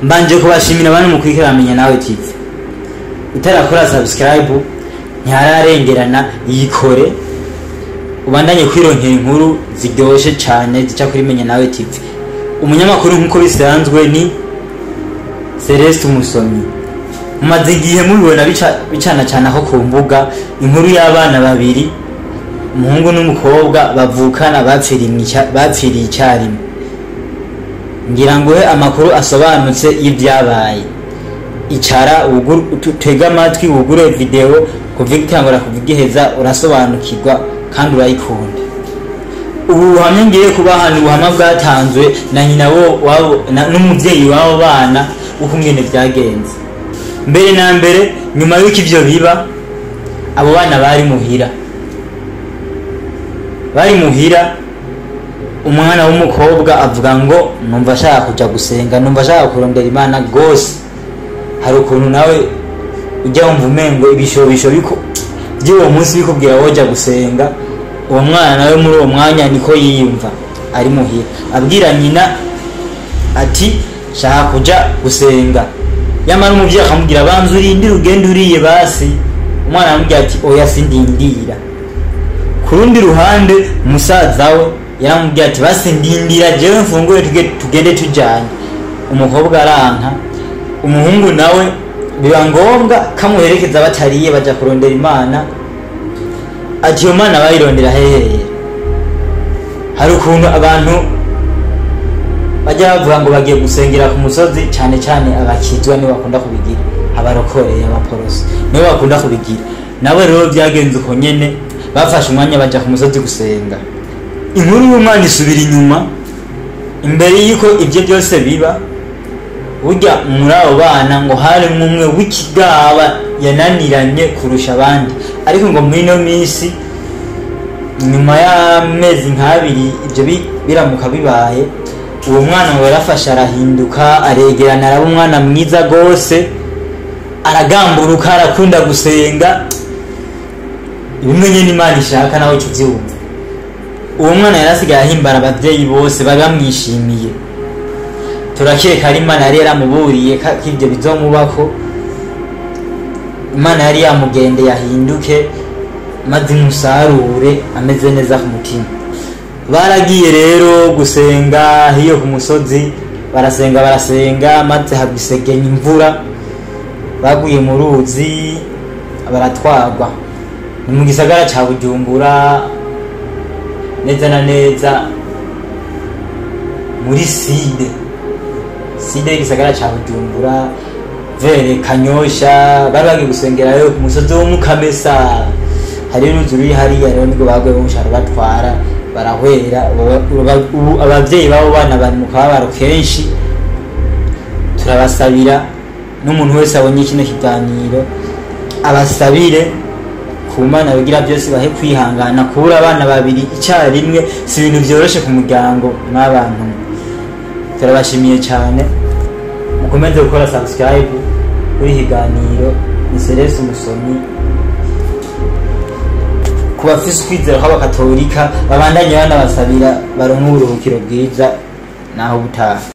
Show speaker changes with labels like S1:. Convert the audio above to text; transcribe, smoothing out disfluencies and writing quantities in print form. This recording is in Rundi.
S1: Mbanje kubashimira abantu mukurikira Menya Nawe TV. Utarakora subscribe ntihararengerana, yikore ubandanye kwironkera inkuru ziryoshe cyane zica kuri Menya Nawe TV. Umunyamakuru nk'uko bisanzwe ni Celeste Umusomyi. Mumaze igihe mubibona bicana cyane aho ku mbuga inkuru y'abana babiri, umuhungu n'umukobwa bavukana bapfiriye icyarimwe. Ngira ngo he amakuru asobanutse y'ibyabaye. Icara utege amatwi, wugure video kuva igitangura kuva igiheza, urasobanukirwa kandi urayikunda. Ubu buhamya ngiye kubaha ni ubuhamya bwatanzwe na nyina wabo n'umuvyeyi w'abo bana ukungene vyagenze. Mbere na mbere, nyuma y'uko ivyo biba, abo bana bari muhira. Bari muhira, umwana w'umukobwa avuga ngo numva ashaka kuja gusenga, numva ashaka kurondera Imana gose. Hari ukuntu nawe ujya wumva umengo ibishobisho biko by'uwo munsi bikubwira woja gusenga. Uwo mwana nawe muri uwo mwanya niko yiyumva ari muhira, abwira nyina ati shaka kuja gusenga. Yamara umuvyeyi akamubwira banza urindire ugende uriye basi. Umwana aramubwira ati oya sindindira. Ku rundi ruhande musaza we yaramubwira ati basi ndindira jewe mfungure tugende tujanye. Umukobwa aranka, umuhungu nawe biba ngombwa kamuherekeza batariye baja kurondera Imana. Ati iyo Mana bayirondera hehe? Hari ukuntu abantu bajya bavuga ngo bagiye gusengera ku musozi, cyane cyane abakizwa nibo bakunda kubigira, abarokoreye abaporoso nibo bakunda kubigira. Nabo rero byagenze uko nyene, bafashe umwanya baja ku musozi gusenga. Inkuru y'umwana isubira inyuma imbere y'uko ibyo byose biba. Burya muri abo bana ngo harimwo umwe w'ikigaba yananiranye kurusha abandi, ariko ngo muri ino minsi nyuma y'amezi nk'abiri ibyo biramuka bibaye, uwo mwana ngo yarafashe arahinduka, aregerana, araba umwana mwiza gose, aragamburuka, arakunda gusenga bimwe nyene Imana ishaka nawe tuvyumva. Uwo mwana yarasigaye ahimbara abavyeyi bose bari bamwishimiye. Turakeka ari Imana yari yaramuburiye ko ivyo bizomubako. Imana yari yamugendeye ahinduke maze imusarure ameze neza ku mutima. Baragiye rero gusenga hiyo ku musozi, barasenga barasenga, maze hagwa isegenya imvura, baguye mu ruzi baratwagwa. Ni mu gisagara ca Bujumbura neza na neza muri side y'igisagara ca Bujumbura vere Kanyosha. Bari bagiye gusengerayo ku musozi wo Mukamesa, hari uruzi ruri hariya rero nibwo baguye mu sharo batwara barahwera. Ubu abavyeyi b'abo bana bari mu kababaro kenshi. Turabasabira n'umuntu wese abonye kino kiganiro abasabire ku Mana bigira byose bahe kwihangana. Kubura abana babiri icyarimwe si ibintu vyoroshe ku muryango mw'abantu. Turabashimiye cyane, mukomeze gukora subscribe kuri kiganiro. Ni Celeste Umusomyi. Ku bafise ukwizera kw'abakatolika babandanye banabasabira baronke uburuhukiro bwiza naho butaha.